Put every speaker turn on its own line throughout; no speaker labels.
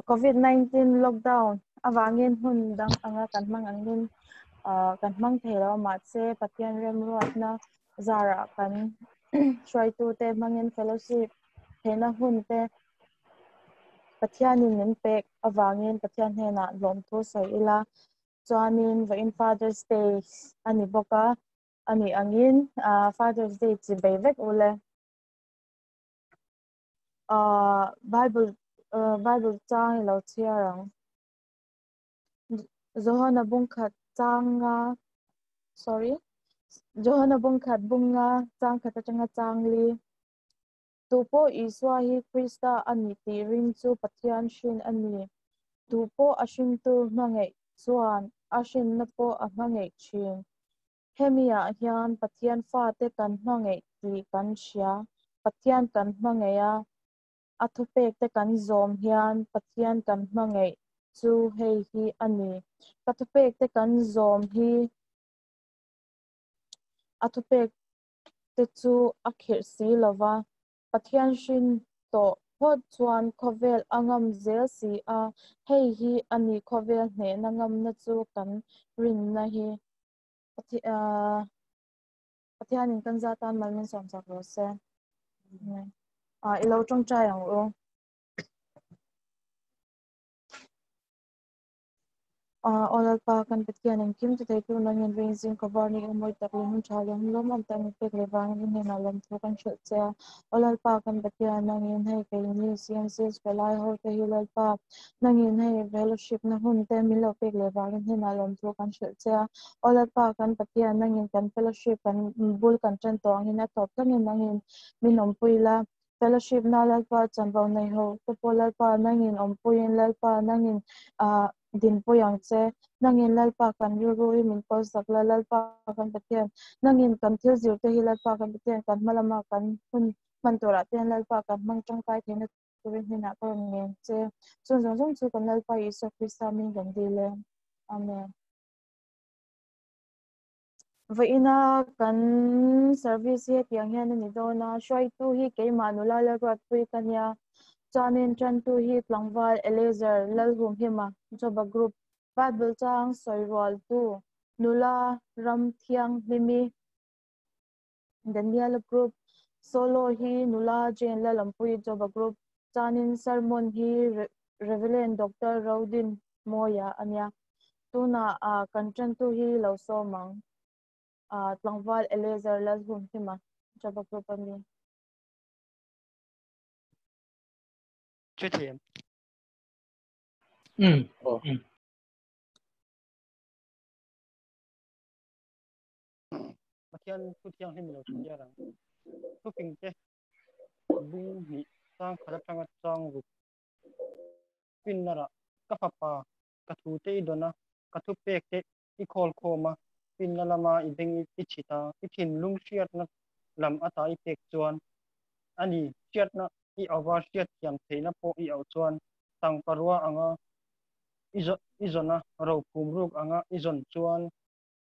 Covid-19 lockdown avangin hmun dang anga kan hmang angin kan hmang thei lo mahse Pathian remruatna zarah kan hruaitute hmangin fellowship theihna hun te Pathianin min pek avangin Pathian hnenah lawmthu sawi ila chuanin vawiin Father's Day a ni bawk a, a nih angin Father's Day chi bei vek ule. Bible Bible chang i lo chhiar ang. Johana bungkhat changa sorry Johana bungkhat bunga chang khat atanga chang li. Tupawh Isua hi Krista a ni tih ring chu Pathian hrin a ni. Tupawh a hringtu hmangaih chuan a hrinna pawh a hmangaih thin. Hemiah hian Pathian fate kan hmangaih tih kan hria. Pathian kan hmangaih a, a thupekte kan zawm hian Pathian kan hmangaih chu hei hi a ni. Ka thupekte kan zawm hi a thupek te chu a khirh si lova, Pathian hrin tawh phawt chuan khawvel a ngam zel si a, hei hi a ni khawvel hnehna ngamna chu kan rinna hi. Pathianin kan za tan mal min sawm sak rawh se. I lo tawngtai ang u. Aw Lalpa kan Pathian engkim ti theitu nangin ring zing ka var ni emaw i tak leh hun tha leh hun lawmawm tak min pek leh vangin i hnenah lawmthu kan hrilh che a. Aw Lalpa kan Pathian nangin hei keini CMCS palai ho te hi Lalpa nangin hei fellowship na hun te min lo pek leh vangin hnenah lawmthu kan hrilh che a. Aw Lalpa kan Pathian nangin kan fellowship kan bul kan tan tawh angin a tawp thlengin nangin min awmpui la. Fellowship na Lalpa chanvo nei ho te pawh Lalpa nangin awmpuiin Lalpa nangin ah dinpui ang che. Nangin Lalpa kan rilru hi min kawl sak la Lalpa kan Pathian. Nangin kan thil zir te hi Lalpa kan Pathian kan hma lama kan hun hman turah te hian Lalpa kan hmang tangkai theihna turin hnenah ka rawn ngen che. Chung zawng zawng chu kan Lalpa Isua Krista min rawn dil e. Amen. Vawiina kan service hi hetiang hian a ni dawn a, hruaitu hi keimah nula Lalruatpui ka nia, chuanin tantu hi tlangval Eleazer Lalhumhima Joba Group, Bible chang sawi rualtu nula Ramthianghlimi Daniela Group, Solo hi nula Jane Lalampui Joba Group, chuanin sermon hi Rev. Doctor Rodin Mawia a nia. Tunah ah kan tantu hi lo sawm ang. Ah tlangval Eleazer Lalhumhima Joba Group a mi.
Chuthiam.
Oh.
Pathian thu thianghlim lo chhiar ang. Thufing te bung hnih chang khat atanga chang ruk finna rah ka fapa ka thu te i dawn a, ka thu pek te i khawl khawm a, finna lama i beng i chhit a, i thinlung hriatna lam ata i pek chuan a ni, hriatna i auva hriatthiam theihna pawh i auh chuan tangka rua anga i zawn a, rophum ruk anga i zawn chuan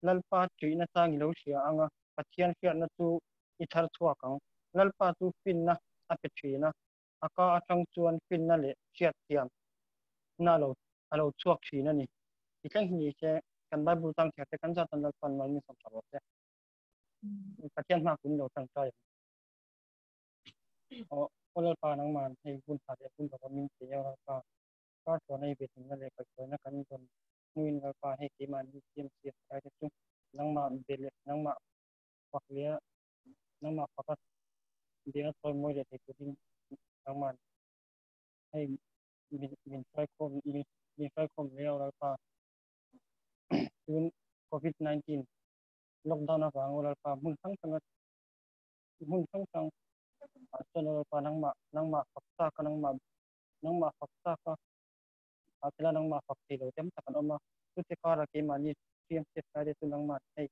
Lalpa ṭihna chang i lo hria ang a, Pathian hriatna chu i thar chhuak ang. Lalpa chu finna a pe ṭhin a, a ka aṭang chuan finna leh hriatthiam na lo a lo chhuak ṭhin a ni. Ti thleng hi ni se, kan Bible chang thiar te kan zat an Lalpa'n mal min sawm ṭha rawh se. Pathian hma kun lo ṭangṭai ang. Aw, aw Lalpa nangman hei hun ṭha leh hun lova min pe a Lalpa, kar tluan a i betinna leh kaihhruaina kan rawn hnuin Lalpa hei keimahni siam siam lai te chu nangmah be leh nangmah fak leh nangmah faka bia chawi mawi leh thei turin nangmah hei min min hruai khawm min min hruai khawm leh a Lalpa tun COVID-19 lockdown avang Lalpa hmun hrang hranga hmun hrang hrang ah chuan Lalpa nangmah nangmah fak chak a nangmah nangmah fak chak a a tila nangmah fak thei lo tam tak an awm a chute kara keimahni hriam hriat lai te chu nangmah hei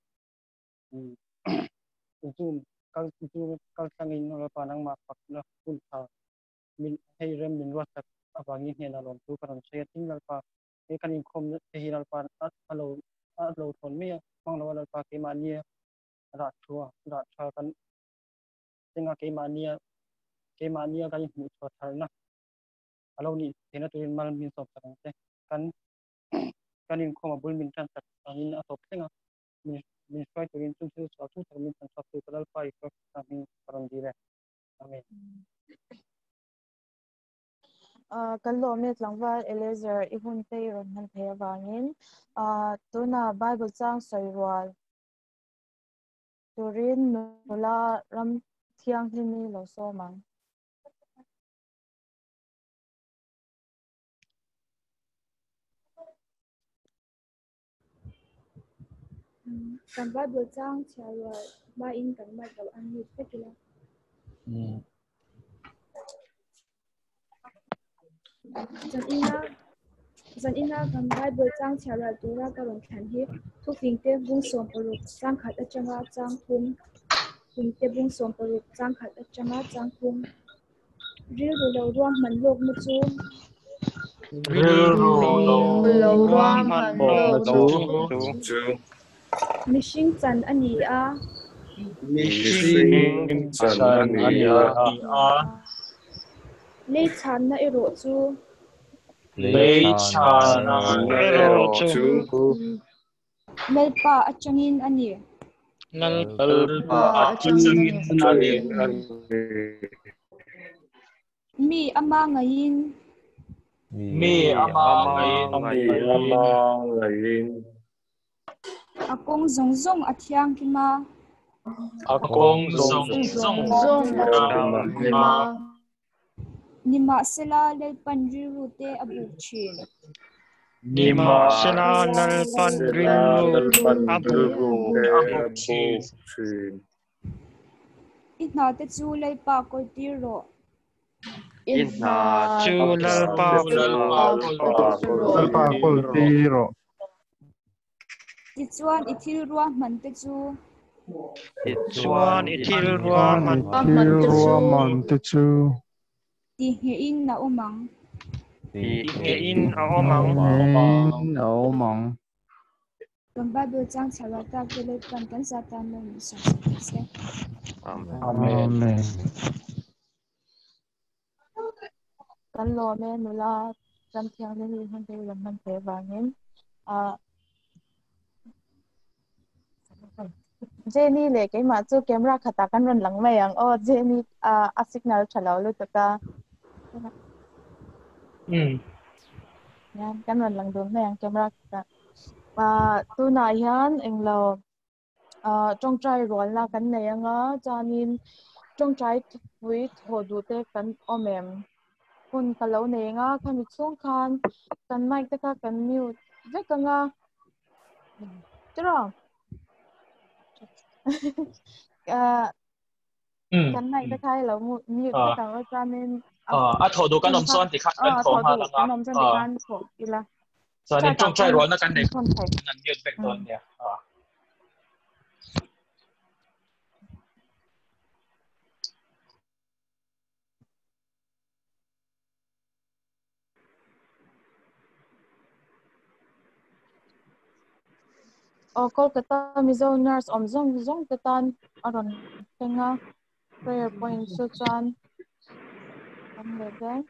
zoom kal zoom kal tlangin Lalpa nangmah fakna hun tha min hei rem min ruat sak avangin hnenah lawmthu ka rawn sawi a tin Lalpa he kan inkhawm te hi Lalpa a lo a lo thawn mai a hmang lo a Lalpa keimahni rah thua rah tha kan tenga keimahni keimahni kan inhmuh chhuah tharna. Alo ni thena turin mal min sawm sak ang che. Kan kan inkhawm a bul min tan sak angin a tawp thleng a, min min hruai turin chung thil sual chung tak min chan chhuak tu ka Lalpa Isua Krista hming ka rawn dil e. Amen.
Kan lawmna tlangval Eleazer i hun te i rawn hman thei avangin tuna Bible chang sawi rual turin nula ram thianghlimi lo sawm ang.
Kan Bible chang chhiar rual hmain kan mic lo unmute vek ila. Zan ina kan Bible chang chhiar rual tura ka rawn thlan hi thufingte bung 60 chang khat atanga chang thum, fingte bung 60 chang khat atanga chang thum. Rilru lo ruahman lawkna chu.
Rilru lo ruahman lawkna chu.
Mihring chan a ni a.
Mihring chan a ni a.
Lei chhanna erawh chu.
Lei chhanna erawh chu.
Lalpa atangin a ni.
Lalpa atangin a ni.
Mi ama ngaiin.
Mi ama ngaiin.
A kawng zawng zawng a thianghlim a.
A kawng zawng zawng a thianghlim a.
Nimahsela Lalpan rilru te a buk thin.
Nimahsela Lalpan rilru a buk thin.
I hna te chu Lalpa kawltir rawh.
I hna
chu Lalpa
kawltir rawh.
Tichuan i thil ruahman te chu.
Tichuan i thil ruahman
te chu.
Ti nghein a awm ang.
Ti nghein a awm ang.
A awm ang.
Kan Bible chang chhiar rual tak te Lalpan kan zatan lo min sawm sak thei se.
Amen.
Kan lawm e nula ram thianghlim i hman thei lam hman thei avangin Jenny leh keimah chu camera khatah kan rawn lang mai ang aw Jenny a signal tha lo lutuk a. Kan rawn lang dun mai ang camera khatah. Tunah hian englo tawngtai rualna kan nei anga chuanin tawngtai thupui thaw duh te kan awm em. Hun ka lo nei anga khami chhung khan kan mic te kha kan mute vek anga. Tiraw? Kan mic te kha lo mute vek ang chuanin
a thaw duh kan awm chuan tikhan kan thaw nghal anga.
Kan awm chuan tikhan thaw ila.
Chuanin tawngtai rualna kan nei kan mute vek dawn nia.
Kolkata Mizo nurse awm zawng zawng te tan a rawn thleng a prayer point chu chuan an leh vel.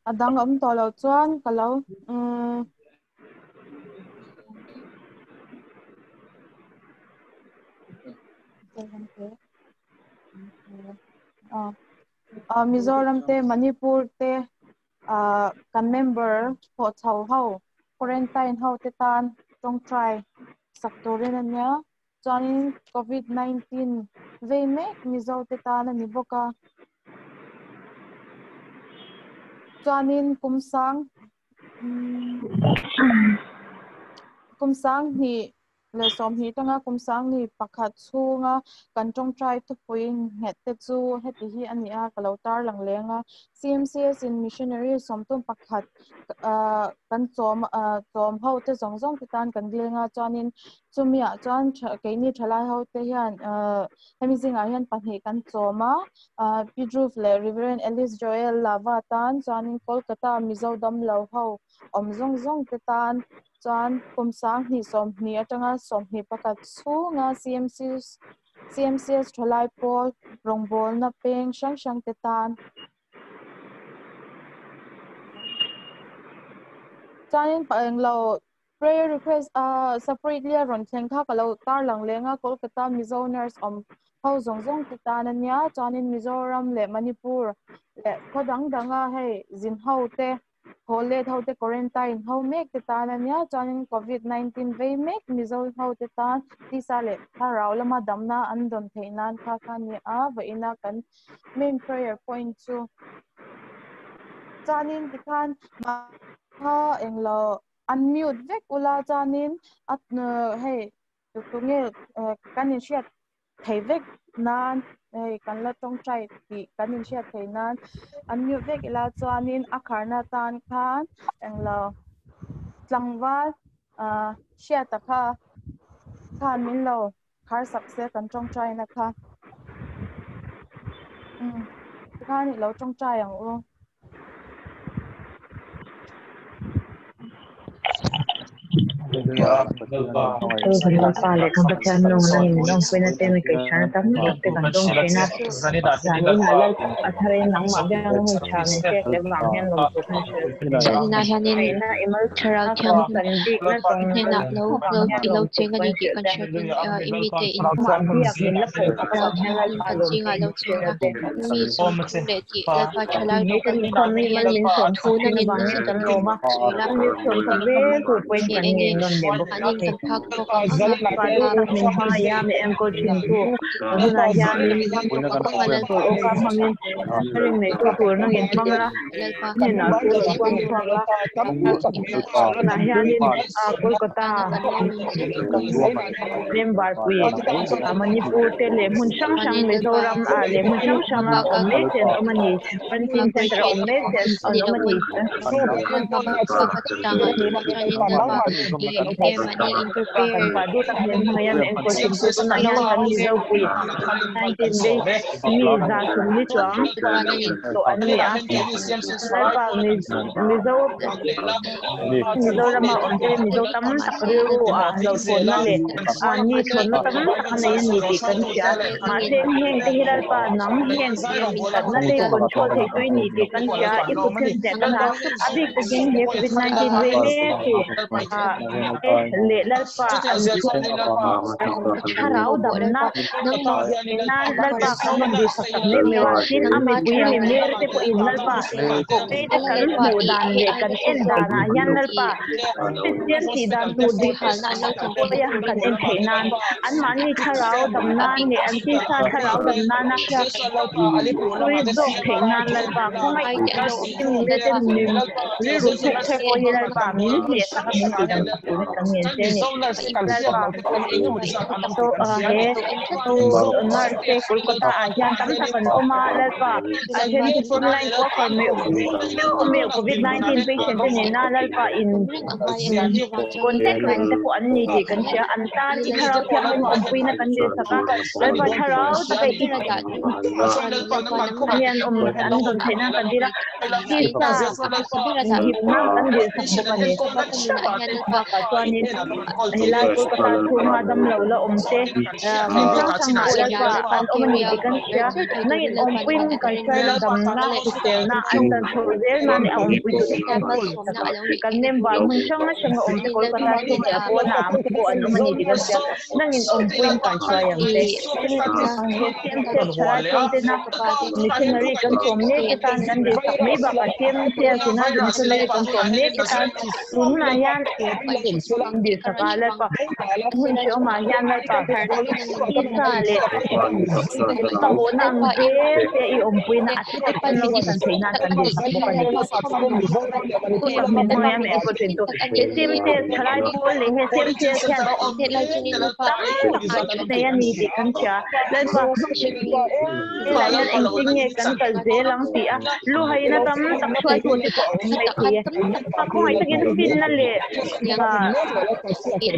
A dang awm tawh lo chuan ka lo Mizoram te Manipur te kan member thawh chho ho quarantine ho te tan tawngtai sak turin ania chuanin COVID-19 vei mek Mizo te tan ani bawk a. Chuanin kum sang hnih leh 20 tanga kum 11 chhunga kan tawngtai thupui nghet te chu heti hi a ni a ka lo tar lang leng a CMCS in missionary 31 kan chawm chawm ho te zawng zawng te tan kan dil nga chuanin chumi ah chuan keini thalai ho te hian hemi zingah hian pahnih kan chawm a Pidruf leh Reverend Alice Joel Lava tan chuanin Kolkata Mizo damlo ho awm zawng zawng te tan chuan kum 2020 atanga 21 chhunga CMC CMCS thalai pawl rawngbawlna peng hrang hrang te tan chuanin pa englo prayer request separately a rawn thleng kha ka lo tar lang leng a Kolkata Mizo nurse awm ho zawng zawng te tan ania chuanin Mizoram leh Manipur leh khaw dang danga hei zin ho te haw let ho te quarantine ho mek te tan ania chuanin COVID-19 vei mek Mizo ho te tan tisa leh thlarau lama damna an dawn theih nan kha kha ni a vawiina kan main prayer point chu chuanin tikhan kha englo unmute vek ula chuanin a hei tunge kan inhriat thei vek nan hei kan la tawngtai tih kan inhriat thei nan unmute vek ila chuanin a kharna tan khan englo tlangval hriata kha khan min lo khar sak se kan tawngtai na kha khan i lo tawngtai ang u.
Lalpa leh kan Pathian nung nangin min awmpuina te mi keihhrana tam tak te kan dawng thin a. Zanin ah Lal a tharin nangmah biakna hun tha min pek leh vang hian lawmtu kan hrilh.
Zaninah hianin
Theihna i mal
thlarau
na
thianghlim
kan bikna zawng
hnenah
zawng
lo
vang
lo
hian
i lo
lawmtu
cheng a
kan
ni tih
hrilh
kan
te.
hriatin i mite in
Amah biak min la phal tak
thlarau
avang hian
thianghlim
Lalpa
kan
lawmtu
zingah lo
kan
cheng
hrilh
a
a che.
mi 30 leh tih Lalpa thalai
He
rawng
kan
kan
inkhawm mi mal
hian
min sawm
thu
sak thin
nangin
avang
nasa
hian kan
takin
lawm a.
sawi la
Min sawm sak zel tur pawhin
e
kan
enge
ngen nawn leh bawk
anin
a
kan
ni.
phak tawk ang anga
Pa duh tak min hmangaih a, mi enkawl thin tu tunah hianin tur awka hmangin ring nei tu tur nangin hmang la,
Lalpa
hnenah thu lo puang chhuak la. Tunah hianin Kolkata member pui Manipur te leh hmun hrang hrang Mizoram ah leh hmun hrang hranga awm mek te an awm a ni. Quarantine center a awm mek te an awm a ni. Kan pa duh tak min hmangaih a, mi enkawl thin tu tunah hian kan Mizo pui 19 vei mi 120 chuang tawh an ni a. Lalpa Mizo Mizorama awm te Mizo tam tak rilru ah lo thawnna leh ni thawnna tam tak a nei a ni tih kan hria. Mahse heng te hi Lalpa nang hian natna te control thei tui ni tih kan hria. I kut thil hneh kan a a bik takin he COVID-19 vei mek chu leh Lalpa an thlarau damna nan Lalpa kan rawn dil sak tak mek mai a. Tin a mipui mi mer te pawhin Lalpa te kan hmuh dan leh kan en danah hian Lalpa Kristian tih dan tur dik pawia kan en theih nan anmahni thlarau dam nan leh an tisa thlarau dam nana tui zawk theih nan Lalpa khawngaih te mi rilru thuk te pawh hi Lalpa min hneh tak a min tih dam sak turin kan ngen che a ni. Lalpa to he nurse te Kolkata ah hian tam tak an awm a Lalpa a then chu frontline worker meuh COVID-19 patient te nena Lalpa in contact reng te pawh an ni tih kan hria. An tan i thlarau thianghlim awmpuina kan dil sak a Lalpa thlarau taka i hian awm an dawn theih nan kan dil a. Tisa himna kan dil sak bawk a ni. Bakah chuanin helai Kolkata chhunga damlo la awm te hmun hrang hrangah Lalpa an awm a ni tih kan hria. Nangin awmpuiin kan hruai damna hriselna an chan chho zel nan a awmpui tur te kan dil sak a. Kan member hmun hrang hranga awm te Kolkata chhung leh a pawnah pawh an awm a ni tih kan hria. Nangin awmpuiin kan hruai ang che. He CMCS thalai chhungtena missionary kan sawm mek te tan kan dil sak mai bakah CMCS ina missionary kan sawm mek te tan tunah hian Kan dil sak a, Lalpa hun hrehawmah hian Lalpa tisa leh pahawhna ang zel te i awmpuina a tak kan lo chan theih nan kan dil sak bawk a ni. Thu tak min hmangaih a min enkawl thin tu he CMCS thalai pawl leh he CMCS hian tam tak an nei a ni tih kan hria. Lalpa helah hian engtin nge kan kal zel ang tih a luhaina tam tak hruaitu te pawh an awm mai thei e. A khawngaih takin finna leh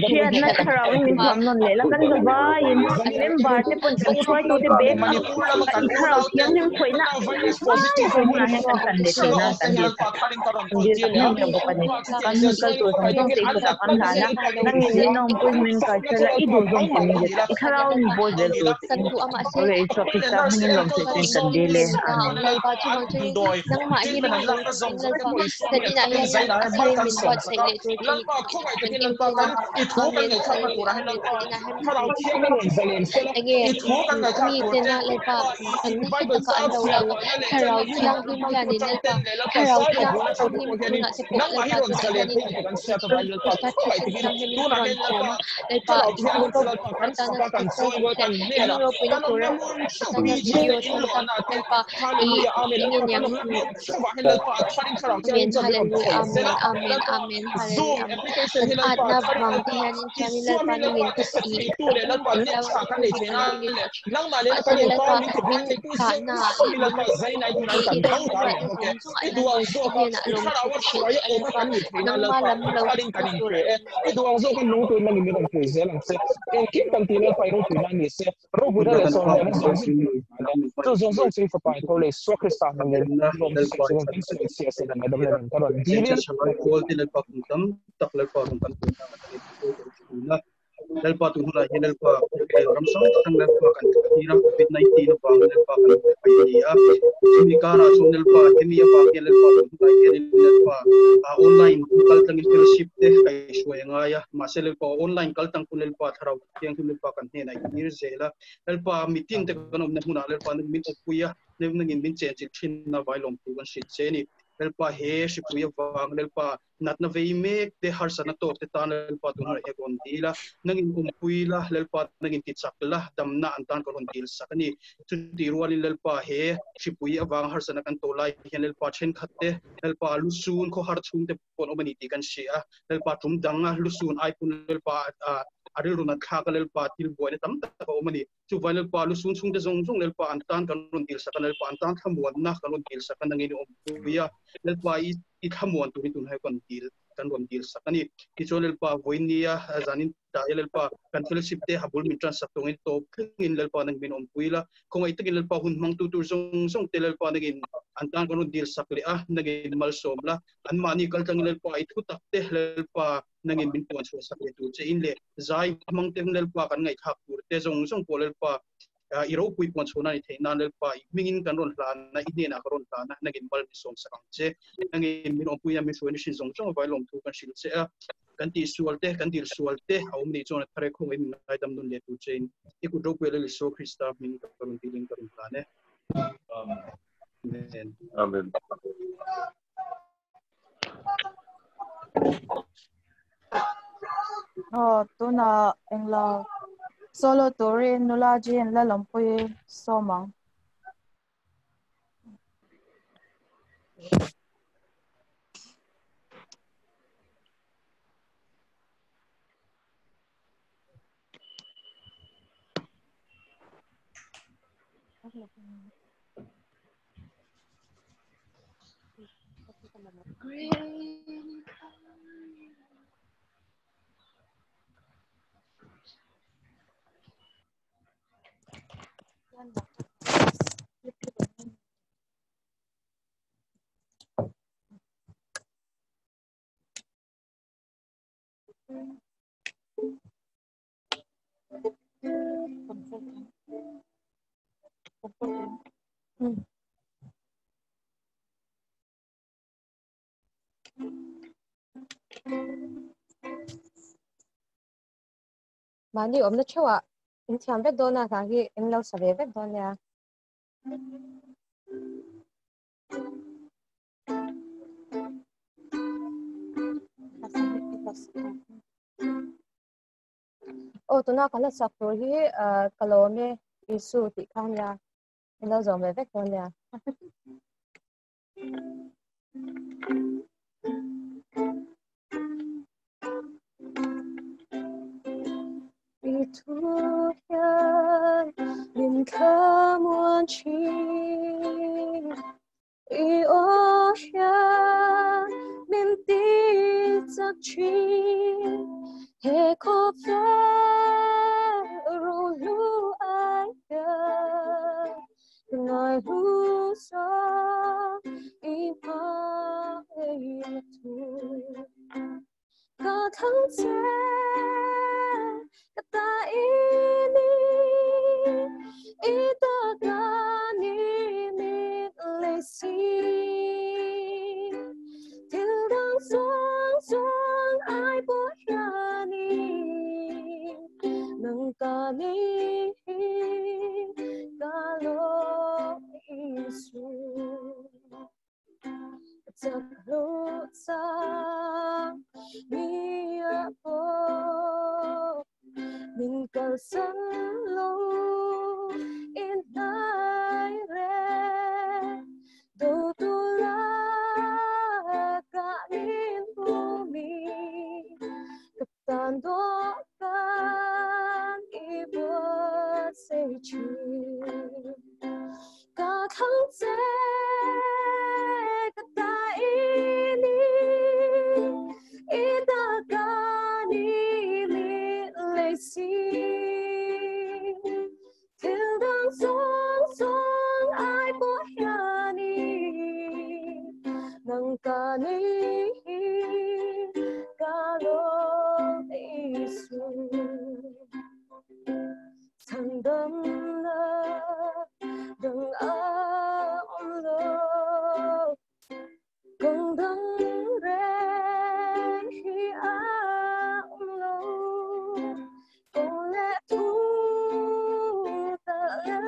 hriatna thlarauin min thuam nawn leh la kan za vaiin member te pawn kan hruaitu te bag a kan thlarau thianghlim khawihna vai hawi hmunah hian kan tan leh theihna kan dil sak kan dil sak meuh meuh bawk a ni. Kan hun kal tur zawng zawng te i kutah kan hlan a, nangin min awmpui hmin kai sela i duh zawng ti min zet i thlarau in bawl zel tur che in Awle Isua Krista hmingin lawmthei chuan kan dil e. Amen.
Lalpa tu huna hian Lalpa khawvel ram hrang hrang Lalpa kan thlir a, Covid-19 avang Lalpa kan pai a ni a. Chumi karah chuan Lalpa hemi avang hian Lalpa tu huna hianin Lalpa online kal tlangin fellowship te kaihhruai a ngai a. Mahse Lalpa online kal tlang pawh Lalpa thlarau thianghlim Lalpa kan hnenah i tir zel a. Lalpa mitin te kan awmna hmunah Lalpa min awpui a, nangin min chenchilh thin a vailawm thu kan hrilh che a ni. Lalpa he hripui avang Lalpa natna vei mek te harsatna tawk te tan Lalpa tun hunah hian ka rawn dil a, nangin awmpui la, Lalpa nangin ti chak la, damna an tan ka rawn dil sak a ni. Chutih rualin Lalpa he hripui avanga harsatna kan tawh lai hian Lalpa thenkhat te, Lalpa lusun khawhar chhung te pawh an awm a ni tih kan hria a, Lalpa tum dang a lusun ai pawn Lalpa a rilru nat thlak a Lalpa thil buaina tam tak a awm a ni. Chuvai Lalpa lusun chhungte zawng zawng Lalpa an tan kan rawn dil sak a, Lalpa an tan thlamuanna kan rawn dil sak a, nangin i awmpui a, Lalpa i i thlamuan turin tunhai kan dil kan rawn dil sak a ni. Tichuan Lalpa vawinia zanin tlai a Lalpa kan fellowship te ha bul min tan sak tawngin tawp thlengin Lalpa nang min awmpui la, khawngaih takin Lalpa hun hmangtu tur zawng zawng te Lalpa nangin an tan kan rawn dil sak leh a, nangin malsawm la, anmahni kaltlangin Lalpa i thu tak te Lalpa nangin min puan chhuah sak leh tur che in leh zai hmang te Lalpa kan ngaihthlak tur te zawng zawng pawh Lalpa i ropui puan chhuah nan i theih nan Lalpa i hmingin kan rawn hlan a, i hnenah ka rawn hlan a, nangin mal min sawm sak ang che. Nangin min awmpui a, min hruaina hrin zawng zawng avai lawmthu kan hrilh che a, kan tih sual te, kan dil sual te a awm nih chuan a thar e khawngaih min ngaidam nawn leh tur che in i kut ropui a Lal Isua Krista hming ka rawn dilin ka rawn hlan e. Amen.
Amen.
Aw tunah englo solo turin nula Jean la lawmpui sawm ang.
Mahni awmna theuhah in thiam vek dawn a, hna hi in lo sa ve vek dawn nia. Aw tuna kan la sak tur hi ka lawm e Isu tih kha nia. In lo zawm ve vek dawn nia. I thu hian min thlamuan thin. I aw hian min ti chak thin. He khawvel ro hlu ai hian ngai hlu zawk i hmangaih thu. Ka thlang che ka ta i ni, i ta ka ni min lei si. Thil dang zawng zawng ai pawh hianin nang ka nei hi ka lawm Isu. Chak lo chang mi a pawh min kalsan lo in hnai reng do tu la ka min humi ka tan dawhkan i buatsaih thin. Ka thlang che ka ta i ni, i ta ka ni min lei si. Thil dang zawng zawng ai pawh hianin nang ka nei hi ka lawm Isu. Chhandam na dang a awm lo, kawng dang reng hi a awm lo. Kawng leh thu ta lal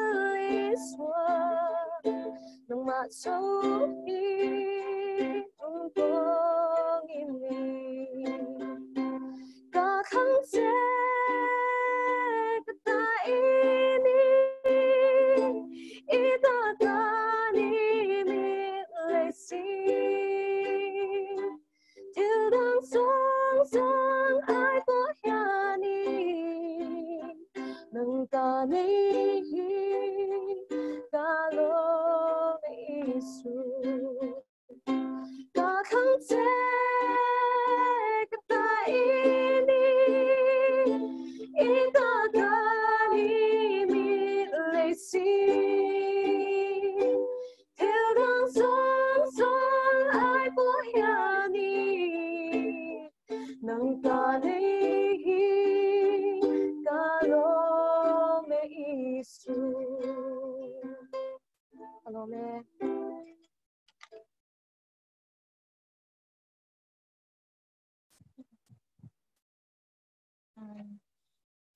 Isua, nangmah chauh hi tung kawng i ni. Ka thlang che ka ta i ni, i ta ka ni min lei si. Thil dang zawng zawng ai pawh hianin nang ka nei hi ka lawm Isu. Ka thlang che ka ta i ni, i ta ka ni min lei si. Thil dang zawng zawng ai pawh hianin nang ka nei hi ka lawm e Isu. Ka lawm e.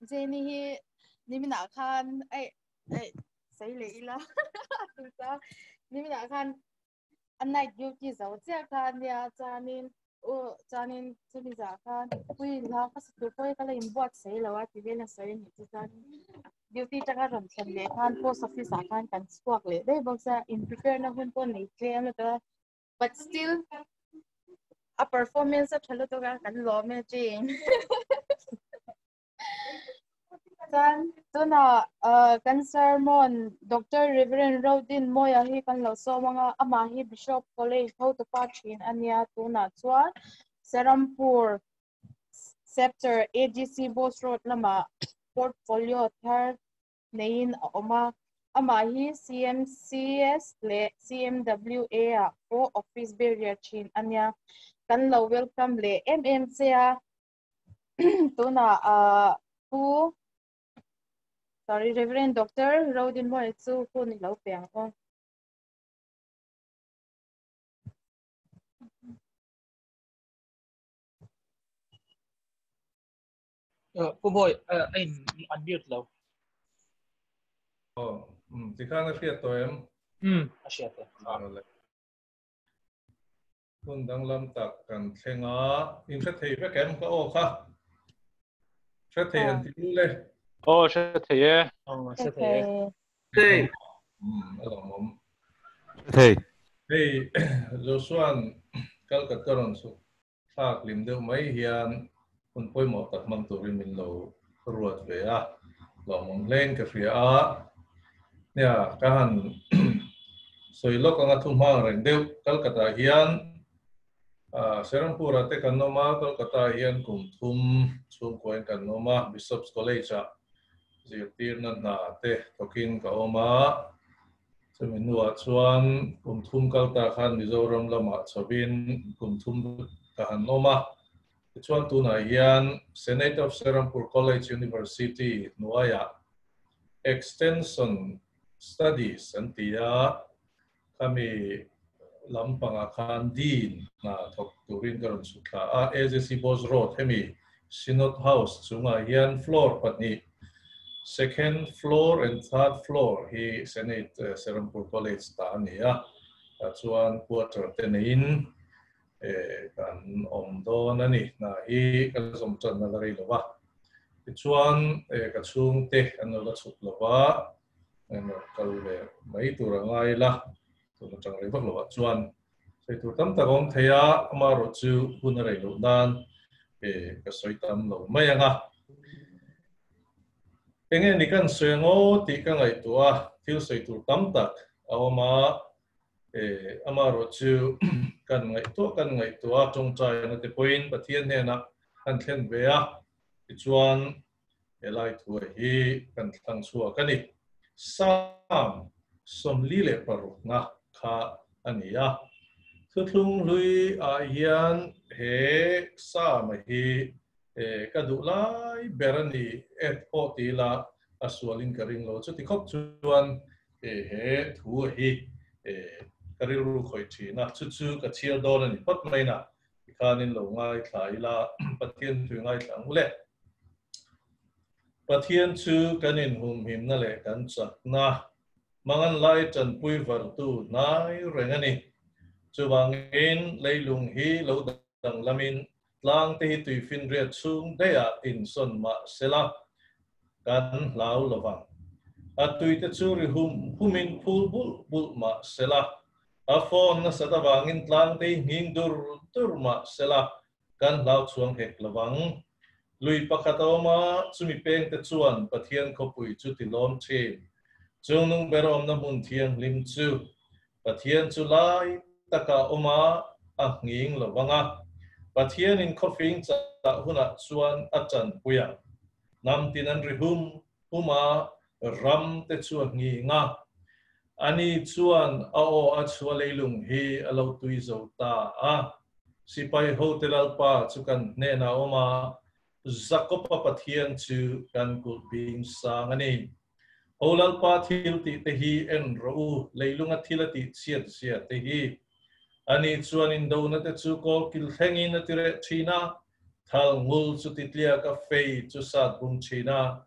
Jenny hi niminah khan ai ai sei leh ila niminah khan a night duty zo chiah kha ania chuanin u chuanin chumi zah khan pui hla ka sa tur pawh hi ka la inbuat sei lo a ti vel a sawi a nih chu chuanin duty tanga rawn thlen leh khan post office ah khan kan chhuak leh daih bawk sia in prepare na hun pawh nei tlem lutuk a but still a performance a tha lutuk a kan lawm e Jane. Chuan tunah kan sermon Doctor Reverend Rodin Mawia hi kan lo sawm anga amah hi Bishop College hotupa thin a nia tunah chuan Serampur Chapter AGC Bose Road lamah portfolio thar neiin a awm a, amah hi CMCS leh CMWA ah pawh office bearer thin a nia. Kan lo welcome leh em em che a. Tunah ah Pu sorry Reverend Doctor Rodinmawia chu hun i lo pe ang aw.
Pu Bawi, a in unmute lo.
Aw, um, tikhan a hriat tawh em?
Um, a hriat e.
Hun danglam tak kan thleng a, in hre thei vek em ka aw kha? Hre thei an ti lu le.
Aw hre thei e.
Aw hre thei e.
Thei.
A lawmawm.
Hre thei.
Hei Joshua'n Calcutta rawn chhuk thlak lim deuh mai hian hun pawimawh tak hmang turin min lo ruat ve a, lawmawm hlein ka hria a. Nia, ka han sawi lawk anga thu hmang reng deuh Calcutta hian Serampur-ah te kan awm a, Kolkata-ah hian kum thum chhungkuain kan awm a, Bishop's College-ah zirtirna hna te thawkin ka awm a. Chumi hnuah chuan kum thum kalta khan Mizoram lamah chhovin kum thum ka han awm a. Tichuan tunah hian Senate of Serampur College University hnuaiah Extension Studies an ti a, Khami lampangah khan Dean hna thawk turin ka rawn chhuk thla a, AJC Bose Road hemi Synod House chungah hian floor pahnih, second floor and third floor hi Senate Serampore College ta a ni a, tah chuan quarter te neiin kan awm dawn a ni. Hna hi ka zawm tanna la rei lo va, tichuan ka chhungte an lo la chhuk lo va, Engemaw kal ve mai tur a ngai la, tun atang rei vak lovah chuan sawi tur tam tak a awm thei a, amaherawh chu hun a rei loh nan ka sawi tam lo mai ang a. Enge ni kan sawi ang aw tih ka ngaihtuah a, thil sawi tur tam tak a awm a, amaherawh chu kan ngaihtuah kan ngaihtuah a, tawngtaina te pawhin Pathian hnenah kan thlen ve a, tichuan Helai thuai hi kan thlang chhuak a ni. Psalm 46na kha a ni a. Thuthlung hlui ah hian he Psalm hi ka duh lai ber a ni e pawh ti ila a sualin ka ring lo. Chuti khawp chuan he thu hi ka rilru khawih thin a, chu chu ka chhiar dawn a ni phawt mai na. Tikhanin lo ngaithla ila Pathian tui ngaithla ang u le. Pathian chu kan inhumhimna leh kan chakna mangan lai tanpui vartu hnai reng a ni. Chuvangin leilung hi lo danglamin tlangte hi tuifinriat chhung daihah insawn mah sela kan hlau lovang. A tuite chu ri hum humin phul bulh bulh mah sela, a phone nasat avangin tlangte hi nghing dur dur mah sela kan hlau chhuang hek lovang. Lui pakhat a awm a, chumi pengte chuan Pathian khawpui chu ti lawm thin. Chungnung ber awmna hmun thianghlim chu Pathian chu lai taka a awm a, a nghing lovang a. Pathianin khawfing chah hunah chuan a tanpui ang. Hnam tin an ri hum hum a, ram te chu a nghing a. Ani chuan a aw a chhuah leilung hi a lo tui zo ta a. Sipai hote Lalpa chu kan hnenah a awm a, Jakob-a Pathian chu kan kulh bing sang a ni. Ho Lalpa thil tih te hi en rawh u, leilunga thil a tih chhiat zia te hi. Ani chuan indona te chu kawlkil thlengin a ti reh thin a, thal ngul chu ti tliak a fei chu sat bung thin a,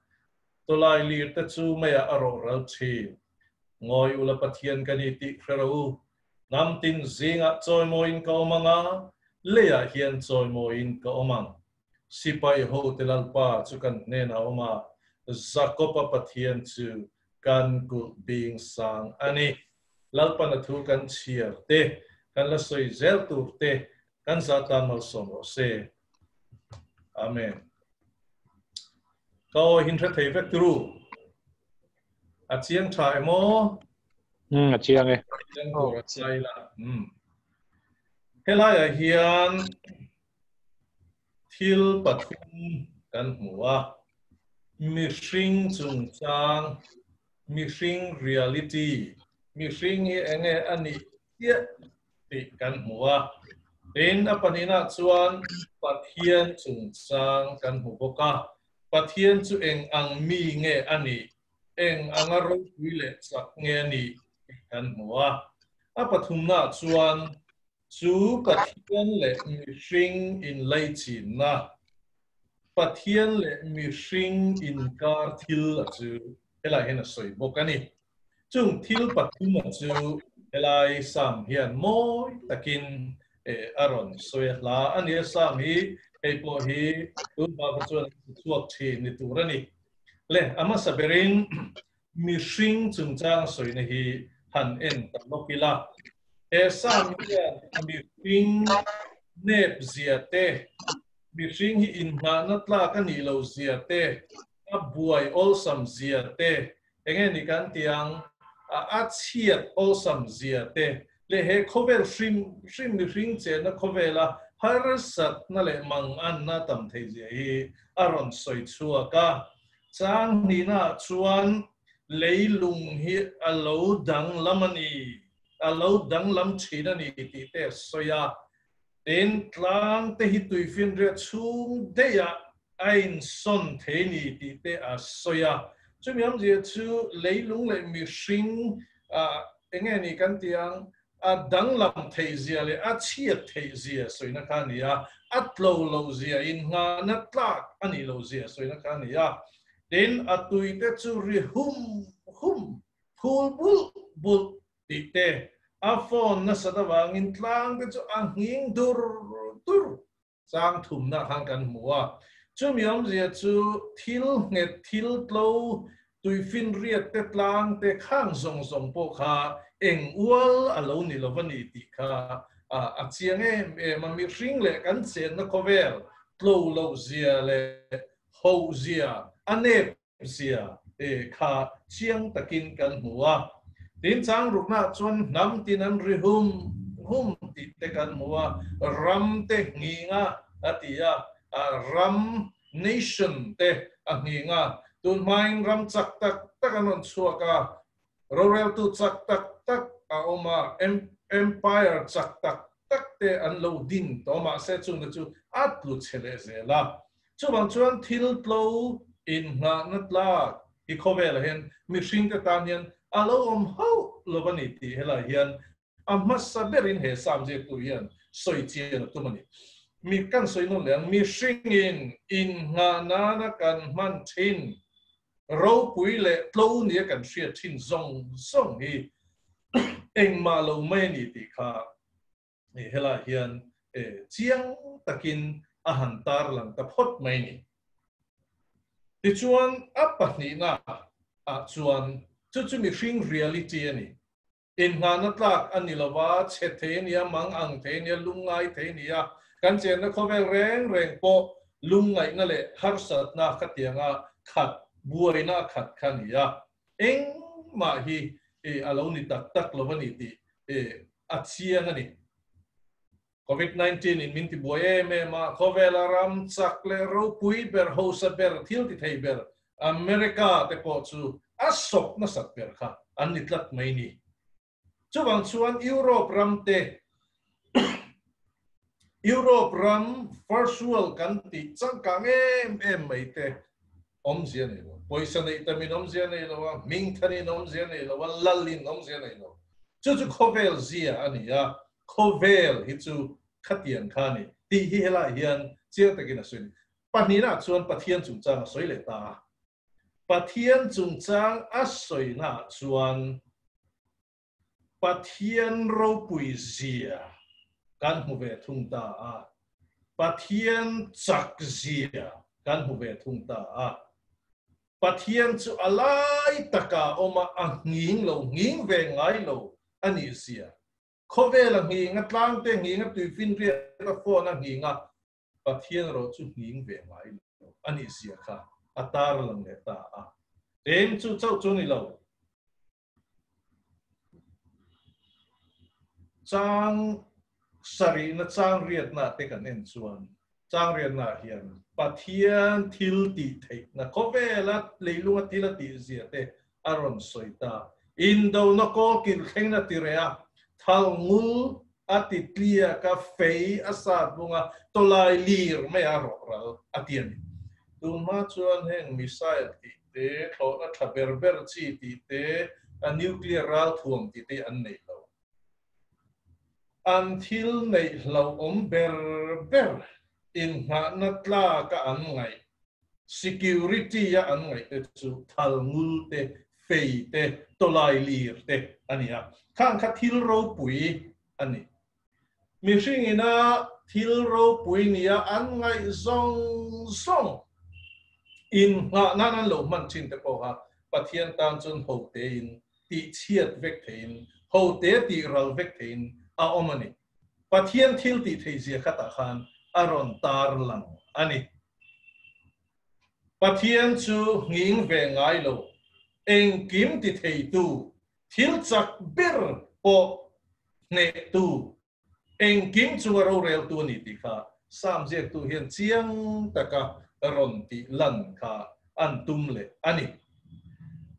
tawlai lir te chu meiah a rawh ral thin. Ngawi ula Pathian ka ni tih hre rawh u, hnam tin zingah chawimawiin ka awm ang a, leiah hian chawimawiin ka awm ang. Sipai hote Lalpa chu kan hnenah a awm a, Jakob-a Pathian chu kan kulh bing sang a ni. Lalpan a thu kan chhiar te, kan la sawi zel tur te, kan zah tan malsawm rawh se. Amen. Ka aw hin hre thei vek turu. A chiang tha emaw?
A chiang e.
Chiang tur a chai la. Helaiah hian Thil pathum kan hmu a, mihring chungchang, mihring reality, mihring hi enge a nih chiah tih kan hmu a. Tin, a pahnihnaah chuan Pathian chungchang kan hmu bawk a, Pathian chu eng ang mi nge a nih, eng anga ropui leh chak nge a nih tih kan hmu a. A pathumnaah chuan Chu Pathian leh mihring inlaichinna, Pathian leh mihring inkar thil a chu helai hian a sawi bawk a ni. Chung thil pathum a chu helai Psalm hian mawi takin a rawn sawi a hla a ni. A Psalm hi Hei pawh hi tun hma kha chuan a chhuak thin ni tur a ni. Le, a hmasa berin mihring chungchang sawina hi han en ta lawk ila. He Sam hian mihring nep zia te, mihring hi inhnahna tlak a nih loh zia te, a buai awlsam zia te, enge ni kan tih ang, a chhiat awlsam zia te leh he khawvel hrim hrim mihring chenna khawvela harsatna leh manganna tam thei zia hi a rawn sawi chhuak a. Chang hnihnaah chuan leilung hi a lo danglam a ni, a lo danglam thin a ni tih te a sawi a. Tin, tlang te hi tuifinriat chhung daihah a insawn thei ni tih te a sawi a. Chumi awmzia chu leilung leh mihring eng nge ni kan tih ang, a danglam theih zia leh a chhiat theih zia sawina kha a ni a, a tlo loh zia, inngahna tlak a nih loh zia sawina kha a ni a. Tin, a tuite chu ri hum hum, phul bulh bulh tih te, a phone nasat avangin tlang te chu a nghing dur dur chang thumna khan kan hmu a. Chumi awmzia chu thil nghet, thil tlo, tuifinriat te, tlang te, khang zawng zawng pawh kha eng ual a lo ni lo va ni tih kha a chiang em em a. Mihring leh kan chenna khawvel tlo loh zia leh hoh zia a nep zia te kha chiang takin kan hmu a. Tin, chang ruknaah chuan hnam tin an ri hum hum tih te kan hmu a, ram te nghing a a ti a, ram, nation, te a nghing a. Tun hmain ram chak tak tak an rawn chhuak a, roreltu chak tak tak a awm a, empire chak tak tak te an lo din tawh mahse chungte chu a tlu chhe leh zel a. Chuvang chuan thil tlo inngahna tlak hi khawvelah hian mihringte tan hian a lo awm hauh lo a ni tih helai hian a hmasa berin he Sam ziaktu hian sawi chian a tum a ni. Mi kan sawi nawn leh ang, mihringin inngah nana kan hman thin ropui leh tlo nia kan hriat thin zawng zawng hi engmah lo mai a ni tih kha helai hian chiang takin a han tarlang ta phawt mai a ni. Tichuan a pahnihna ah chuan chu chu mihring reality a ni. Inngahna tlak a ni lova, chhe thei a nia, mang ang thei a nia, lungngai thei a nia, kan chenna khawvel reng reng pawh lungngaihna leh harsatna khatianga khat, buaina a khat kha a ni a. Engmah hi a lo ni tak tak lo a ni tih a chiang a ni. Covid 19 in min ti buai em em a, khawvela ram chak leh ropui ber, hausa ber, thil ti thei ber America te pawh chu a sawp nasat ber kha an ni tlat mai ni. Chuvang chuan Europe ram te, Europe ram first world kan tih changkang em em mai te awmzia nei lo. Pawisa neih tamin awmzia nei lo a, hming thanin awmzia nei lo a, lalin awmzia nei lo. Chu chu khawvel zia a ni a, Khawvel hi chu khatiang kha a ni tih hi helaiah hian chiang takin a sawi a ni. Pahnihnaah chuan Pathian chungchang a sawi leh ta a. Pathian chungchang a sawinaah chuan Pathian ropui zia kan hmu ve thung ta a, Pathian chak zia kan hmu ve thung ta a. Pathian chu a lai takah a awm a, a nghing lo, nghing ve ngai lo a nih zia. Khawvel a nghing a, tlang te a nghing a, tuifinriat a phone a nghing a, Pathian erawh chu nghing ve ngai lo a nih zia kha a tar lang leh ta a. Eng chu chauh chu ni lo. Chang sarihna chang riatna te kan en chuan chang riatna ah hian Pathian thil tih theihna khawvela leilunga thil a tih zia te a rawn sawi ta. Indona kawl kilh thlengin a ti reh a, thal ngul a ti tliak a, fei a sat bung a, tawlai lir mai a rawh ral a ti a ni. Tun hma chuan heng missile tih te, thlawhna tha ber ber chi tih te, a nuclear ralthuam tih te an nei lo. An thil neih hlauhawm ber ber inngahna tlaka an ngaih, security a an ngaih te chu thal ngul te, fei te, tawlai lir te a ni a. Khang kha thil ropui a ni. Mihringina thil ropui nia an ngaih zawng zawng in nghah nan an lo hman thin te pawh kha Pathian tan chuan ho tein tih chhiat vek theiin, ho te tih ral vek theiin a awm a ni. Pathian thil tih thei zia khatah khan a rawn tar lang a ni. Pathian chu nghing ve ngai lo, engkim ti theitu, thil chak ber pawh hnehtu, engkim chunga roreltu a ni tih kha Sam ziaktu hian chiang taka rawn tih lan kha an tum leh a ni.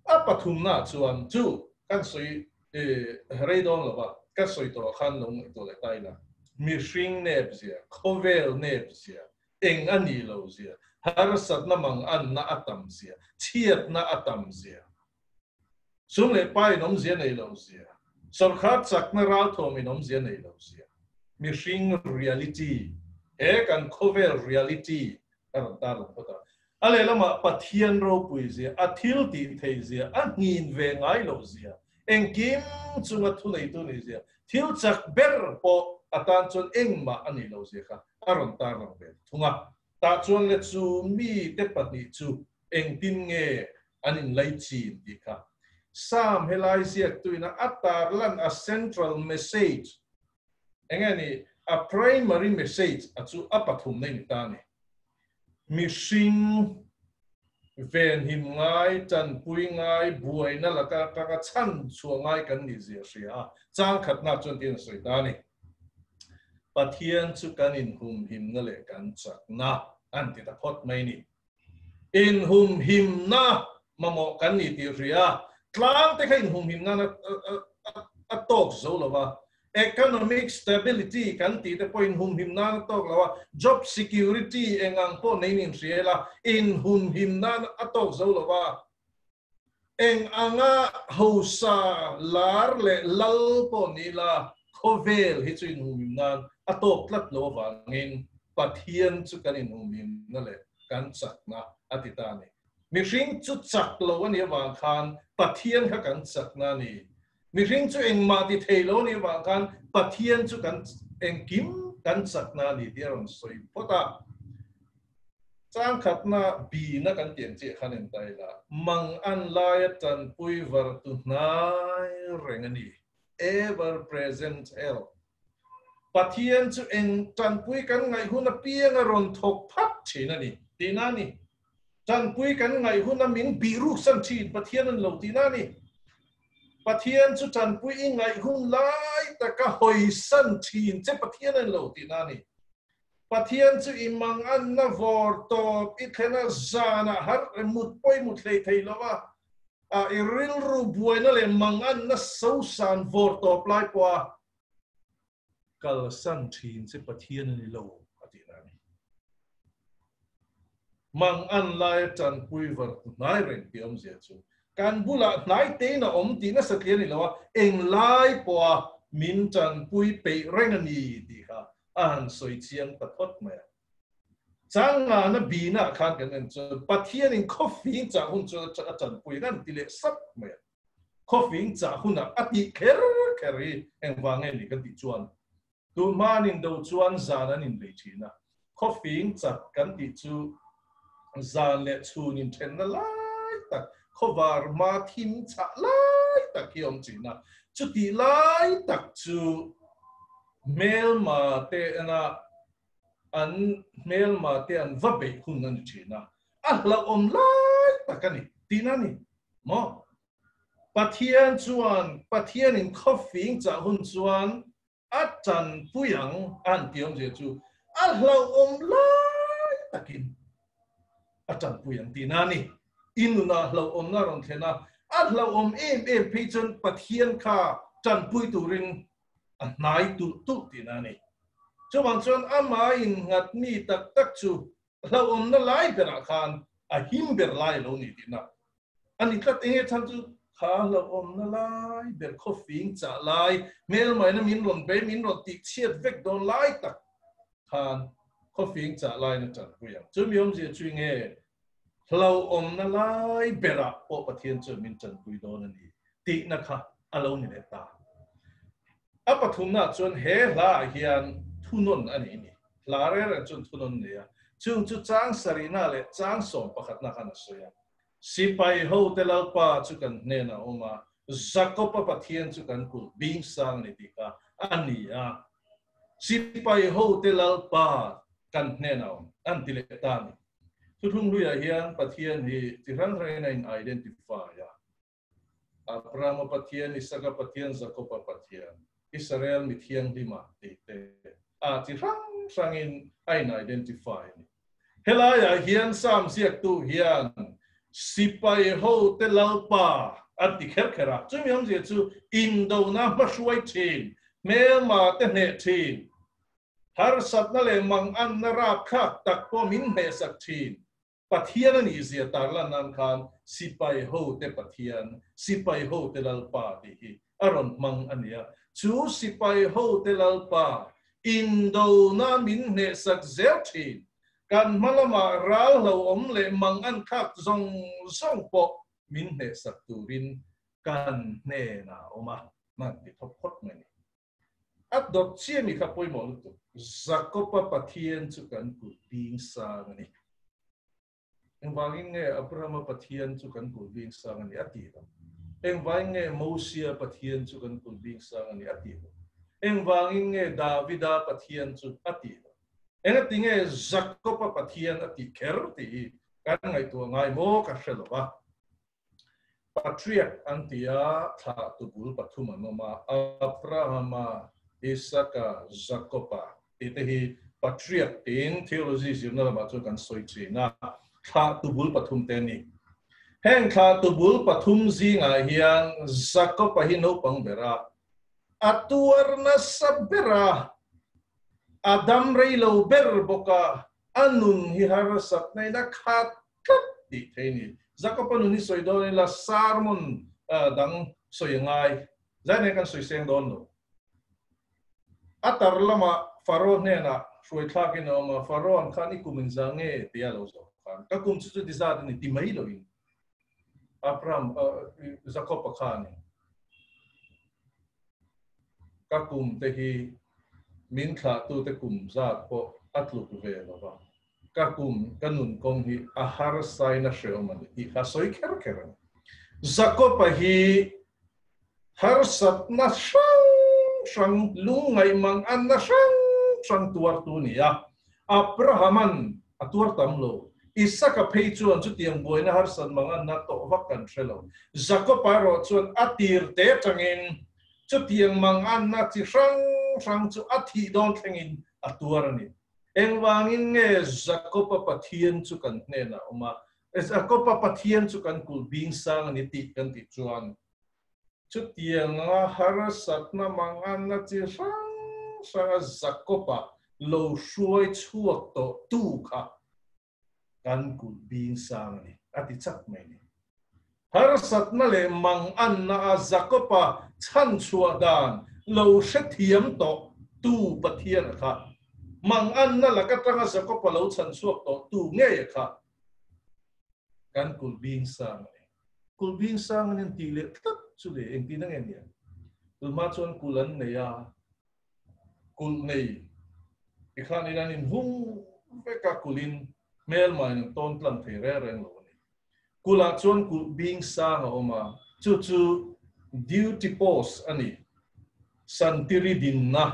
A pathumnaah chuan chu kan sawi rei dawn lo va, ka sawi tawh khan lo ngaihtuah leh ta ila, mihring nep zia, khawvel nep zia, eng a nih lo zia, harsatna manganna a tam zia, chhiatna a tam zia, sum leh pa in awmzia nei lo zia, sawrkar chakna ralthawm in awmzia nei lo zia, mihring reality, he kan khawvel reality a rawn tarlang phawt a. A lehlamah Pathian ropui zia, a thil tih thei zia, a nghin ve ngai lo zia, engkim chunga thuneitu ni zia, thil chak ber pawh a tan chuan engmah a nih lo zia kha a rawn tarlang ve thung a. Tah chuan le chu mite pahnih chu engtin nge an inlai chin tih kha Sam helai ziaktuina a tarlan a central message enge ni a primary message a chu a pathum nei ni ta ni. Mihring venhim ngai, tanpui ngai, buaina laka atanga chhan chhuah ngai kan nih zia hria a, chang khatna chuan tiin a sawi ta a ni. Pathian chu kan inhumhimna leh kan chakna an ti ta phawt mai ni. Inhumhimna mamawh kan ni tih hria a, tlang te kha inhumhim nan a tawk zo lo va, economic stability kan tih te pawh inhumhim nan a tawk lo a, job security eng ang pawh nei nin hria ila, inhumhim nan a tawk zo lo va, eng anga hausa lar leh lal pawh ni ila, khawvel hi chu inhumhim nan a tawk tlat lo avangin Pathian chu kan inhumhimna leh kan chakna a ti ta a ni. Mihring chu chak lo a nih avang khan Pathian kha kan chakna a ni. Mihring chu engmah ti thei lo a nih avang khan Pathian chu kan engkim kan chakna a ni tih a rawn sawi phawt a. Changkhatna bina kan tih ang chiah khan en ta ila, mang an laia tanpui vartu hnai reng a ni, ever present help. Pathian chu eng tanpui kan ngaih hun apiang a rawn thawk phat thin a ni tihna a ni. Tanpui kan ngaih hun a min bih ruksan thin Pathian a ni lo tihna a ni. Pathian chu tanpui i ngaih hun lai taka hawisan thin che Pathian a ni lo tihna a ni. Pathian chu i manganna vawr tawp i thlena zanah har mut pawh i mut hlei thei lo va, i rilru buaina leh manganna sosan vawr tawp lai pawha kalsan thin che Pathian a ni lo a tih na a ni. Mang an laia tanpui var hnai reng tih awmzia chu kan bulah hnai tein a awm tih nasa tli a ni lo a, eng lai pawha min tanpui peih reng a ni tih kha a han sawi chiang ta phawt mai a. Changana bina khan kan en chuan Pathianin khawfing chah hun chu a tanpui ang ti leh sap mai a. Khawfing chah hunah a tih kher kher hi engvang nge ni kan tih chuan tun hmanin do chuan zan an inbei thin a, khawfing chat kan tih chu zan leh chhun inthenna lai tak, khawvar hma thim chah lai tak hi a awm thin a, chutih lai tak chu hmelma te ena an hmelma te an va beih hun a ni thin a, a hlauhawm lai tak a ni tihna a ni. Maw? Pathian chuan, Pathianin khawfing chah hun chuan a tanpui ang a han ti awmzia chu a hlauhawm lai takin a tanpui ang tihna a ni. I nunah hlauhawmna a rawn thlen a, a hlauhawm em em phei chuan Pathian kha tanpui turin a hnai tulh tulh tihna a ni. Chuvang chuan amah innghat mi tak tak chu hlauhawmna lai berah khan a him ber lai a lo ni tihna a ni tlat. Enge chhan chu kha hlauhawmna lai ber khawfing chah lai hmelmaina min rawn bei min rawn tih chhiat vek dawn lai tak khan khawfing chah lain a tanpui ang. Chumi awmzia chu enge hlauhawmna lai berah pawh Pathian chuan min tanpui dawn a ni tihna kha a lo ni leh ta. A pathumna chuan he hla ah hian thunawn a nei ni. Hla reng reng chuan thunawn nei a. Chung chu chang sarihna leh chang sawm pakhatna khan a sawi a. Sipai hote Lalpa chu kan hnenah a awm a, Jakob-a Pathian chu kan kulh bing sang ni tih kha a ni a. Sipai hote Lalpa kan hnenah a awm an ti leh ta a ni. Thuthlung hluiah hian Pathian hi chi hrang hrangin a in identify a. Abrahama Pathian, Isaka Pathian, Jakoba Pathian, Israel mi thianghlima tih te a chi hrang hrangin a in identify a ni. Helaiah hian Psalm ziaktu hian sipai hote Lalpa an ti kher kher a, chumi awmzia chu indona hmahruai thin, hmelma te hneh thin, harsatna leh manganna rapthlak tak pawh min hnehsak thin Pathian a nih zia tarlan nan khan sipai hote Pathian, sipai hote Lalpa tih hi a rawn hmang a ni a. Chu sipai hote Lalpa indona min hnehsak zel thin. Kan hma lamah ral hlauhawm leh mang an thlak zawng zawng pawh min hnehsak turin kan hnenah a awm a, hman ti thawp phawt mai a ni. A dawt chiah mi kha pawimawh lutuk. Jakob-a Pathian chu kan kulh bing sang a ni. Engvangin nge Abraham-a Pathian chu kan kulh bing sang a ni a tih lo? Engvangin nge Mosia Pathian chu kan kulh bing sang a ni a tih lo? Engvangin nge Davida Pathian chu a tih lo? Engati nge Jakob-a Pathian a tih kher tih hi kan ngaihtuah ngai maw ka hre lo va. Patriarch an ti a, thlah tu bul pathum an awm a, Abrahama, Isaka, Jakoba tih te hi Patriarch tiin theology zirna lamah chuan kan sawi thin a, thlah tu bul pathum te a ni. Heng thlah tu bul pathum zingah hian Jakoba hi naupang ber a, a tuar nasa ber a, a dam rei lo ber bawk a, a nun hi harsat na in a khat tlat tih thei a ni. Jakob-a nun hi sawi dawn ila sermon dang sawi a ngai. Zai nen kan sawi seng dawn lo. A tar lamah Faro hnenah hruai thlakin a awm a, Faro ang khan i kum engzah nge tia a lo zawh khan, ka kum chu chuti zat a ni ti mai loin Abraham, Jakob-a khanin ka kum te hi min thlahtute kum zat pawh a tluk ve lo va, ka kum, ka nun kawng hi a harsain a hreawm a ni tih kha sawi kher kher a ni. Jakob-a hi harsatna hrang hrang, lungngaih manganna hrang hrang tuartu a ni a, Abraham-a'n a tuar tam lo. Isaka phei chuan chutiang buaina harsat manganna tawh vak kan hre lo. Jakob-a erawh chuan a tir te atangin chutiang manganna chi hrang hrang chu a thih dawn thlengin a tuar a ni. Engvangin nge Jakob-a Pathian chu kan hnenah a awm a, Jakob-a Pathian chu kan kulh bing sang a ni tih kan tih chuan chutianga harsatna manganna chi hrang hranga Jakob-a lo hruai chhuak tawh tu kha kan kulh bing sang a ni, a ti chak mai a ni. Harsatna leh manganna a Jakob-a chhanchhuah dan lo hrethiam tawh tu Pathian a kha. Manganna lak atanga Jakob-a lo chhanchhuak tawh tu ngei a kha kan kulh bing sang a ni. Kulh bing sang a ni an tih leh tlat chu le engtin a nge nia? Tunhma chuan kulh an nei a, kulh nei tikhan in an inhung vek a, kulhin hmelma in an tawn tlang thei reng reng lo a ni. Kulh ah chuan kulh bing sang a awm a, chu chu duty post a ni. Santiri dinna,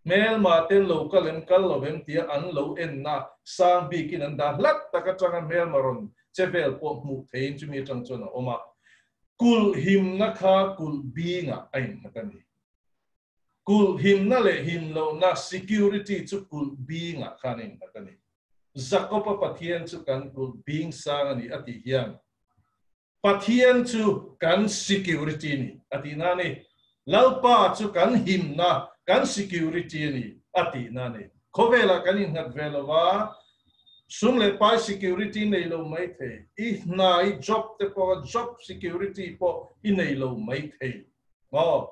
hmelma te lo kal em kal lo em tia an lo enna sang bikin an dah hlat tak atanga hmelma rawn che vel pawh hmuh theiin chumi atang chuan a awm a. Kulh himna kha kulh bingah a innghat a ni. Kulh himna leh him lohna, security, chu kulh bingah khan a innghat a ni. Jakob-a Pathian chu kan kulh bing sang a ni a tih hian Pathian chu kan security a ni a tihna a ni. Lalpa chu kan himna, kan security a ni a tihna a ni. Khawvelah kan innghat ve lo va, sum leh pai security nei lo mai thei, i hna, i job te pawh job security pawh i nei lo mai thei. Maw?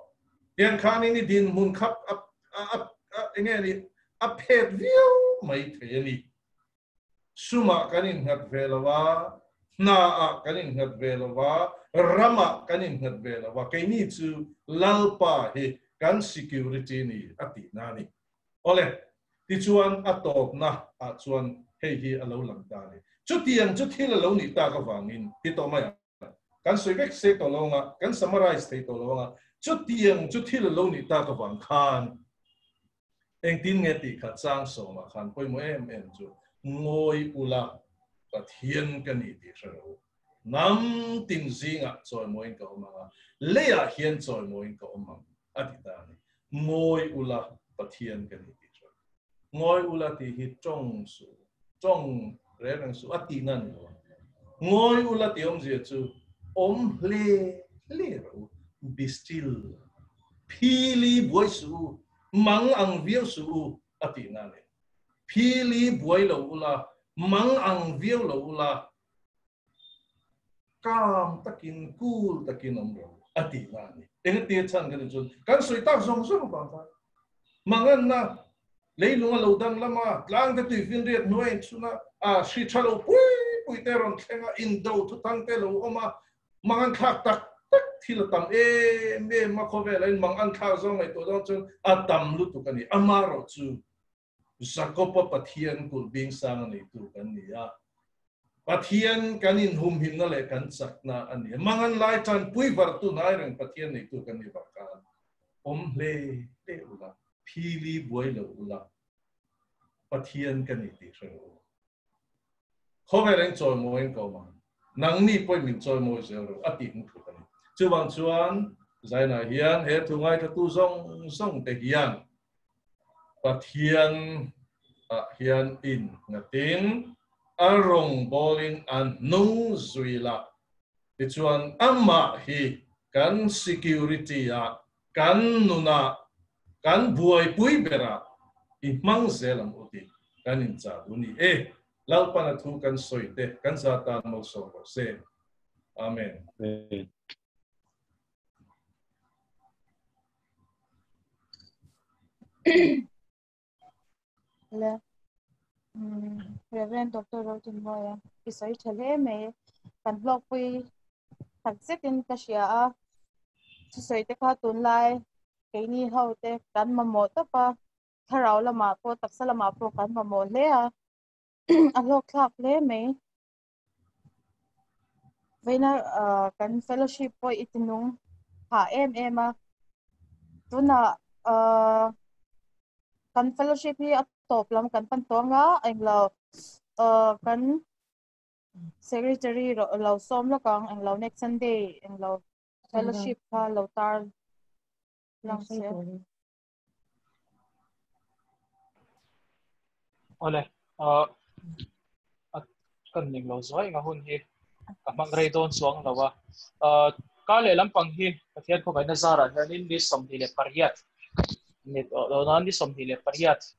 Tiang khanin i dinhmun kha a eng nge ni a phet viau mai thei a ni. Sumah kan innghat ve lo a, hnaah kan innghat ve lo a, ramah kan innghat ve lo a, keini chu Lalpa hi kan security ni a tih na ni. Awle, tichuan a tawpna ah chuan hei hi a lo lang ta a ni. Chutiang chu thil a lo nih tak avangin ti tawh mai ang. Kan sawi vek se tawh lo anga, kan summarize thei tawh lo anga, chutiang chu thil a lo nih tak avang khan engtin nge tih kha chang sawmah khan pawimawh em em chu ngawi ula Pathian ka ni tih hre rawh u. Hnam tin zingah chawimawiin ka awm ang a, leiah hian chawimawiin ka awm ang, a ti ta a ni. Ngawi ula, Pathian ka ni tih hre rawh. Ngawi ula tih hi tawng suh u, tawng reng reng suh a tihna a ni lo a. Ngawi ula tih awmzia chu awm hle hle rawh u, be still, phili buai suh u, mang ang viau suh u a tihna a ni. Phili buai lo ula, mang ang viau lo ula, Calm takin, cool takin awm rawh a tih na a ni. Engati chhan kan ni chuan kan sawi tak zawng zawng avang khan manganna leilung a lo dang lam a, tlang te tuifinriat hnuai in chhun a, a hri tha lo pui pui te rawn thleng a, indo thuthang te lo awm a, mangan thlak tak tak thil a tam em em a, khawvelah in mangan thlak zawng ngaihtuah dawn chuan a tam lutuk a ni. Amaherawhchu Jakob-a Pathian kulh bing sang a neitu kan ni a. Pathian kan inhumhimna leh kan chakna a ni a. Mangan lai tanpui vartu hnai reng Pathian neitu kan ni vak khan awm hle hle ula, phili buai lo ula, Pathian ka ni tih hre rawh u. Khawvel eng chawimawiin ka awm ang, nangni pawhin min chawimawi zel rawh a tih hmu thut a ni. Chuvang chuan Zainah hian he thu ngaithlatu zawng zawng te hian Pathian ah hian in nghatin a rawngbawlin a hnung zui la, tichuan amah hi kan security ah, kan nunah, kan buaipui berah i hmang zel ang u tih kan inchah duh ni e. Lalpan a thu kan sawi te kan za tan malsawm rawh se. Amen.
Le Reverend Doctor Rotinmawia i sawi tha hle mai kan hlawkpui tak zetin ka hria a thusawi te kha tunlai keini ho te kan mamawh tawp a thlarau lamah pawh taksa lamah pawh kan mamawh hle a a hlawk thlak hle mai. Veina kan fellowship pawh i tinung phah em em a tunah kan fellowship hi a tawp lam kan pan tawh anga englo kan secretary lo sawm lawk ang englo next Sunday englo fellowship kha lo tar lang se.
Awle, kan ning lo zuai nga hun hi ka hmang rei dawn chuang lo a. Kar leh lampang hi Pathian khawngaihna zarah hianin ni 28 ni tawh ni 28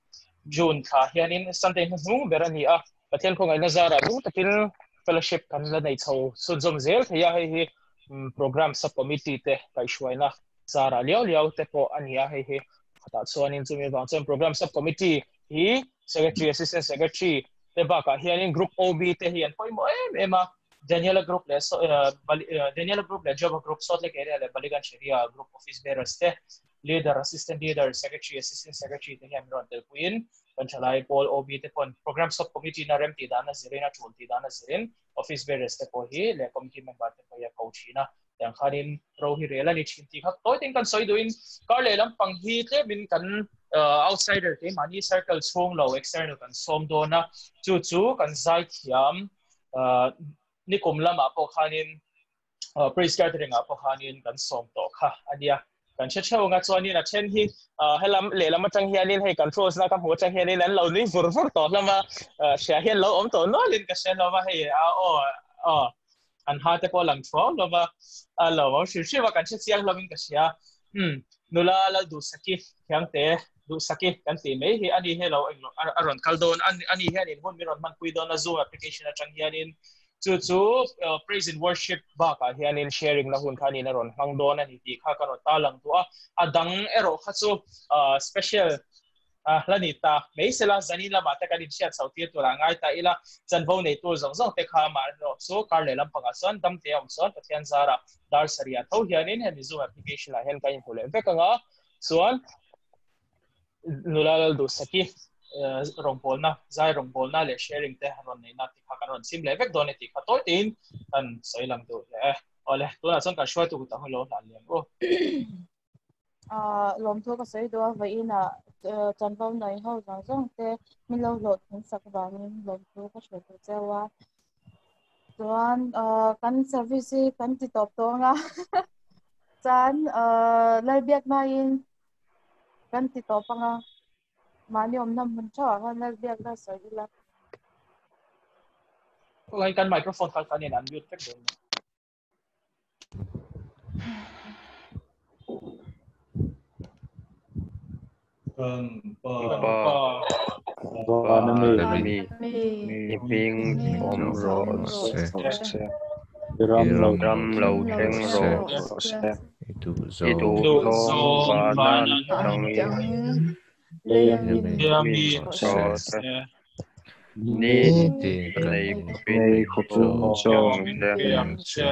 June thla hianin Sunday hnuhnung ber a ni a. Pathian khawngaihna zarah nung takin fellowship kan la nei chho chhunzawm zel thei a, hei hi program sub-committee te kaihhruaina Zarah liau liau te pawh a ni a, hei hi khatah chuanin chumi avang chuan Programme Sub Committee hi Secretary, Assistant Secretary te bakah hianin Group OB te hi an pawimawh em em a, Daniela Group leh Daniela Group leh Joba Group, Salt Lake Area leh Ballygunge Area Group Office Bearers te, Leader, Assistant Leader, Secretary, Assistant Secretary te hian rawn telpuiin kan thalai pawl OB te pawn Programme Sub Committee na rem tih dan a zirin a tul tih dan a zirin Office Bearers te pawh hi leh Committee Member te pawh hi a ko thin a. Tiang khanin ro hi rel a ni thin tih kha tawi ten kan sawi duhin kar leh lampang hi tlemin kan outsider keimahni circle chhung lo external kan sawm dawn a, chu chu kan zai thiam nikum lamah pawh khanin praise gathering ah pawh khanin kan sawm tawh kha a nia. Kan hre theuh anga chuanin a then hi helam lehlam atang hianin hei kan close na ka hmuh atang hianin an lo nui vur vur tawh hlawm a, hria hian lo awm tawh nualin ka hre hlawm a, hei a aw aw an ha te pawh lang thuau hlawm a, a lo awm hrim hrim a kan hre chiang hlawmin ka hria. Umm nula lal duhsaki thiangte duhsaki kan tih mai hi ani hi lo a rawn kal dawn ani hianin hun min rawn hmanpui dawn a zoom application atang hianin Chu chu praise and worship bakah hianin sharing na hun kha niin a rawn hmang dawn a ni tih kha ka rawn tarlang duh a. A dang erawh kha chu special hla ni ta mai sela, zanin lamah te kan inhriat chho tir turah ngai ta ila, chanvo nei tur zawng zawng te kha amah erawh chu kar leh lampangah chuan dam te a awm chuan Pathian zarah dar sarih ah tho hianin hemi Zoom application ah hian kan inhmu leh vek ang a. Chuan nula lal du saki rong bol na zai rong bol na le sharing te ron nei na ti kha kan ron sim le vek don ti kha toy tin kan soi lang du le ole tu na chon ka shwai tu ta hulo la liam o.
Lom thu ka soi do va ina chanvo nei ho zang zong te min lo lo thung sak wangin lom thu ka soi tu chewa chuan kan service kan ti top to nga chan lai biak na in kan ti top anga mani om nam mun cha han lai biak na soi ila.
Ngai kan microphone kha kan in unmute vek don.
Kan pa
pa
pa na mi
mi ping om ro se
ram lo
ram lo thleng ro se
itu zo
i du zo va nan tang
mi
mi
ro se ni
ti
nei
nei
pin
khupu
cho
cho
se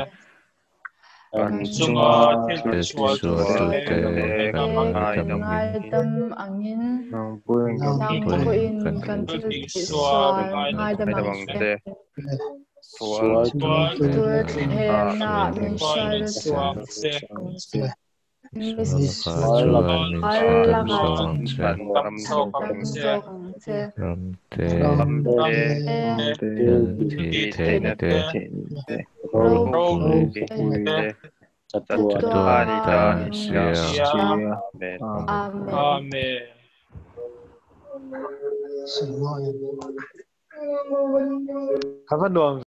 kan
chunga
chunga
thil
thil
sual
tu
tu
te
te
kan
ngai
dam
dam
ngai dam angin
nang puin
nang
puin
pawhin
kan
kan
thil
thil
ti
tih
sual
sual
ngai
ngai dam
ngai
ang
dam ang
che
te
sual
sual
tu
tur
tu
thlem na min
hruai
hruai
suang se
mi
sual la ka chuan min
sual
chhan dam
lakah
zo ang che
kan ram
zawk
dam
ang che
zawk ang che
ram te
ram
ram
te
te
thil ti
ti
theina
theina
te
te
ro
ro
pui
pui
te
chatuan
chatuan
ani
ta
ta
ni
sia
sia.
sia.
Amen.
Amen.
Amen.
Have a nuam.